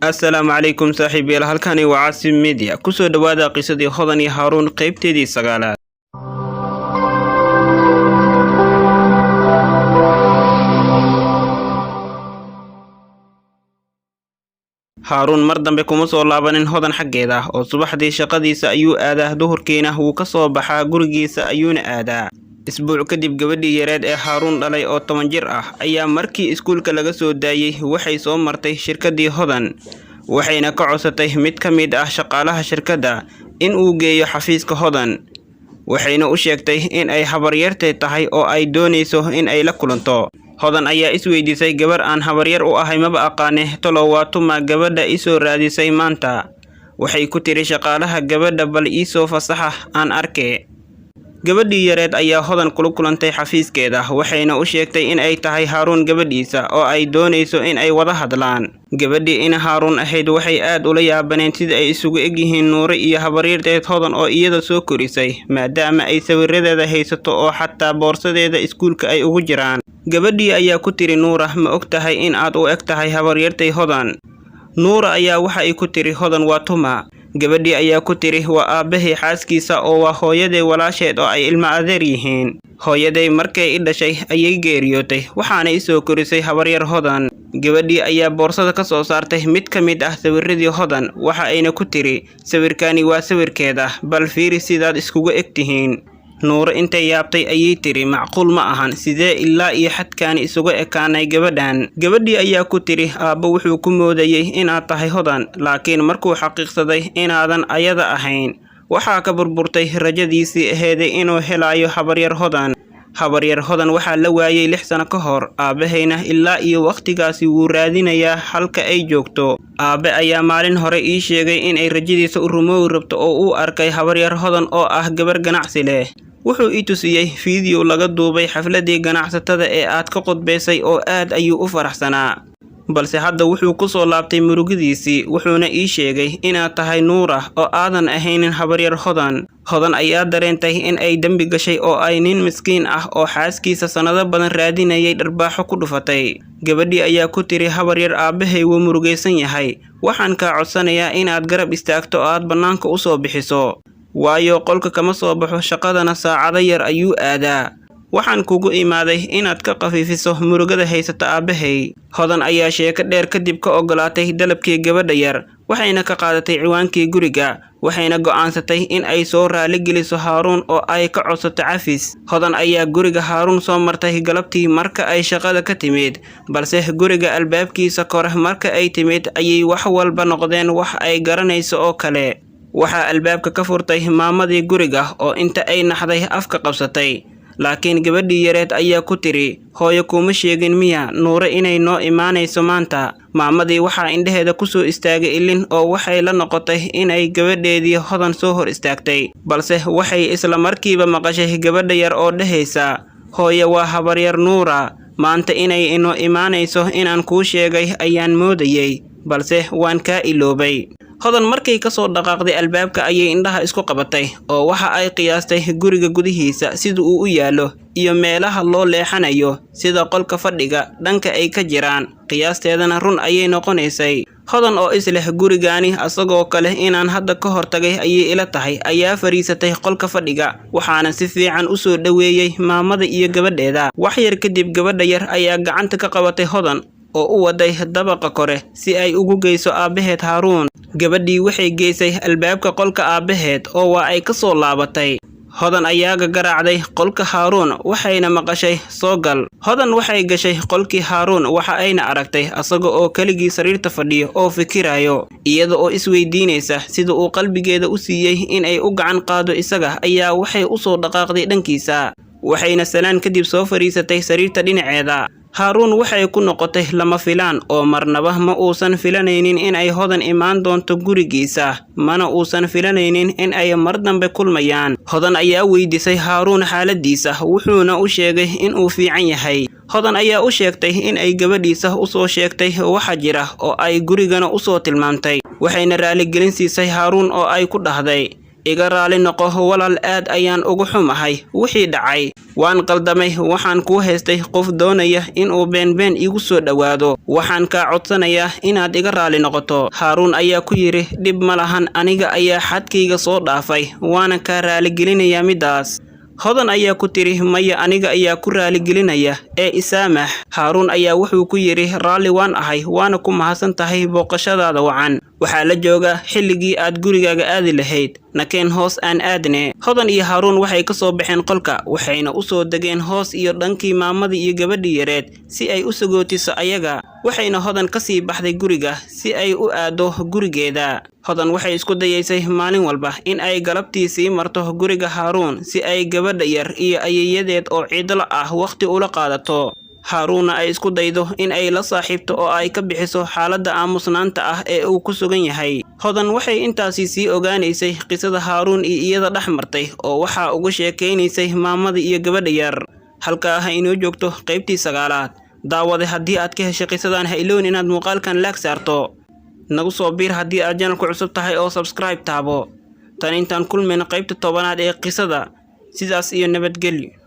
Assalaamu calaykum saaxiibayaal, halkani waa Casim Media. Kusoo dhawaada qisadii Hodan iyo Haaruun qaybteedii 9aad. Haaruun mar dambe kuma soo laabanin Hodan xaggeeda, oo subaxdii shaqadiisa ayuu aadaa, duhurkiina wuu ka soo baxaa, gurigiisa ayuuna aadaa. Isbuuc kadib, gabadhii yareed ee Haaruun dhalay oo 10 jir ah ayaa markii iskuulka laga soo daayey waxay soo martay shirkaddii Hodan, waxayna ka codsatay mid ka mid ah shaqaalaha shirkadda in uu geeyo xafiiska Hodan, waxayna u sheegtay in ay habaryartay tahay oo ay doonayso in ay la kulanto. Hodan ayaa isweydiisay, gabar aan habaryar u ahay maba aqaane, talow waa tuma gabadha isoo raadisay maanta? Waxay ku tiri shaqaalaha gabadha, bal iisoo fasaxa aan arke. Gabadhii yareed ayaa Hodan kula kulantay xafiiskeeda, waxayna u sheegtay in ay tahay Haaruun gabadhiisa oo ay doonayso in ay wada hadlaan. Gabadhii in Haaruun ahayd waxay aad ula yaabaneen sida ay isugu egyihiin Nuure iyo habaryarteed Hodan oo iyada soo korisay, maadaama ay sawiradeeda haysato oo xataa boorsadeeda iskuulka ay ugu jiraan. Gabadhii ayaa ku tiri, Nuura, ma og tahay in aad u eg tahay habaryartay Hodan? Nuura ayaa waxa ay ku tiri, Hodan waa tuma? Gabadhii ayaa ku tiri, waa aabbahay xaaskiisa oo waa hooyaday walaasheed oo ay ilmo adeer yihiin. Hooyaday markay i dhashay ayay geeriyootay, waxaana i soo korisay habaryar Hodan. Gabadhii ayaa boorsada ka soo saartay mid ka mid ah sawiradii Hodan, waxa ayna ku tiri, sawirkani waa sawirkeeda, bal fiiri sidaad iskugu eg tihiin. Nuuro intay yaabtay ayay tiri, macquul ma ahan, sidee ilaa iyo xadkaani isugu ekaanay gabadhan? Gabadhii ayaa ku tiri, aabbo wuxuu ku moodayey inaad tahay Hodan, laakiin markuu xaqiiqsaday inaadan ayada ahayn, waxaa ka burburtay rajadiisii aheeday inuu helayo habaryar Hodan. Habaryar Hodan waxaa la waayey 6 sano ka hor, aabbahayna ilaa iyo wakhtigaasi wuu raadinayaa halka ay joogto. Aabbe ayaa maalin hore ii sheegay inay rajadiisa u rumoowi rabto oo uu arkay habaryar Hodan oo ah gabar ganacsi leh. Wuxuu i tusiyey fiidiyow laga duubay xafladdii ganacsatada ee aad ka khudbaysay oo aad ayuu u faraxsanaa. Balse hadda wuxuu ku soo laabtay murugadiisii, wuxuuna ii sheegay inaad tahay Nuura oo aadan ahaynin habaryar Hodan. Hodan ayaa dareentay in ay dembi gashay oo ay nin miskiin ah oo xaaskiisa sannado badan raadinayay dharbaaxo ku dhufatay. Gabadhii ayaa ku tiri, habaryar, aabbahay wuu murugaysan yahay, waxaan kaa codsanayaa inaad garab istaagto oo aad bannaanka u soo bixiso, waayo qolka kama soo baxo, shaqadana saacado yar ayuu aadaa. Waxaan kugu imaaday inaad ka khafiifiso murugada haysata aabbahay. Hodan ayaa sheeko dheer kadib ka ogolaatay dalabkii gabadha yar, waxayna ka qaadatay ciwaankii guriga, waxayna go'aansatay in ay soo raaligeliso Haaruun oo ay ka codsato cafis. Hodan ayaa guriga Haaruun soo martay galabtii marka ay shaqada ka timid, balse guriga albaabkiisa kore marka ay timid ayay wax walba noqdeen wax ay garanayso oo kale. Waxaa albaabka ka furtay maamadii guriga oo inta ay naxday afka qabsatay, laakiin gabadhii yareed ayaa ku tiri, hooyo kuma sheegin miya Nuure inay noo imaanayso maanta? Maamadii waxaa indhaheeda ku soo istaagay ilin oo waxay la noqotay inay gabadheedii Hodan soo hor istaagtay, balse waxay isla markiiba maqashay gabadha yar oo dhehaysa, hooyo waa habaryar Nuura, maanta inay inoo imaanayso inaan kuu sheegay ayaan moodayey, balse waan kaa iloobay. Hodan markay ka soo dhaqaaqday albaabka ayay indhaha isku qabatay oo waxa ay qiyaastay guriga gudihiisa sida uu u yaallo iyo meelaha loo leexanayo, sida qolka fadhiga dhanka ay ka jiraan. Qiyaasteedana run ayay noqonaysay. Hodan oo isleh gurigaani asagoo kale inaan hadda ka hortagay ayay ila tahay ayaa fariisatay qolka fadhiga, waxaana si fiican u soo dhoweeyey maamada iyo gabadheeda. Wax yar kadib gabadha yar ayaa gacanta ka qabatay Hodan oo u waday dabaqa kore si ay ugu geyso aabbaheed Haaruun. Gabadhii waxay geysay albaabka qolka aabbaheed oo waa ay ka soo laabatay. Hodan ayaa garaacday qolka Haaruun, waxayna maqashay soo gal. Hodan waxay gashay qolkii Haaruun, waxa ayna aragtay asaga oo keligii sariirta fadhiyo oo fikirayo, iyada oo isweydiinaysa sida uu qalbigeeda u siiyey in ay u gacan qaado isaga. Ayaa waxay u soo dhaqaaqday dhankiisa, waxayna salaan kadib soo fadhiisatay sariirta dhinaceeda. Haaruun waxay ku noqotay lama filaan oo marnaba ma uusan filanaynin in ay Hodan imaan doonto gurigiisa, mana uusan filanaynin in ay mar dambe kulmayaan. Hodan ayaa weydiisay Haaruun xaaladiisa, wuxuuna u sheegay in uu fiican yahay. Hodan ayaa u sheegtay in ay gabadhiisa u soo sheegtay waxa jira oo ay gurigana u soo tilmaamtay, waxayna raaligelin siisay Haaruun oo ay ku dhahday, Iga raali noqo walaal, aad ayaan ugu xumahay wixii dhacay. Waan qaldamay, waxaan kuu haystay qof doonaya inuu beenbeen iigu soo dhowaado. Waxaan kaa codsanayaa inaad iga raali noqoto. Haaruun ayaa ku yidhi, dhib ma lahan, aniga ayaa xadkayga soo dhaafay, waana kaa raaligelinayaa middaas. Hodan ayaa ku tiri, maya, aniga ayaa ku raaligelinaya ee isaamax. Haaruun ayaa wuxuu ku yidhi, raalli waan ahay, waana ku mahadsan tahay booqashadaada wacan. Waxaa la jooga xilligii aad gurigaaga aadi lahayd, nakeen hoos aan aadne. Hodan iyo Haaruun waxay ka soo baxeen qolka, waxayna u soo degeen hoos iyo dhankii maamadii iyo gabadhii yareed si ay u sagootiso ayaga. Waxayna Hodan ka sii baxday guriga si ay u aado gurigeeda. Hodan waxay isku dayaysay maalin walba in ay galabtii sii marto guriga Haaruun si ay gabadha yar iyo ayeeyadeed oo cidlo ah waqti ula qaadato. Haaruunna ay isku daydo in ay la saaxiibto oo ay ka bixiso xaaladda aamusnaanta ah ee uu ku sugan yahay. Hodan waxay intaasi sii ogaanaysay qisada Haaruun iyo iyada dhex martay, oo waxaa uga sheekaynaysay maamada iyo gabadha yar. Halkaa ha inoo joogto qaybtii 9aad. Daawade, haddii aad ka heshay qisadan, ha ilown inaad muuqaalkan like saarto. Nagu soo biir haddii aad channelku cusub tahay oo subscribe taabo. Tan intaan kulmayno qaybta 10aad ee qisada, sidaas iyo nabadgelyo.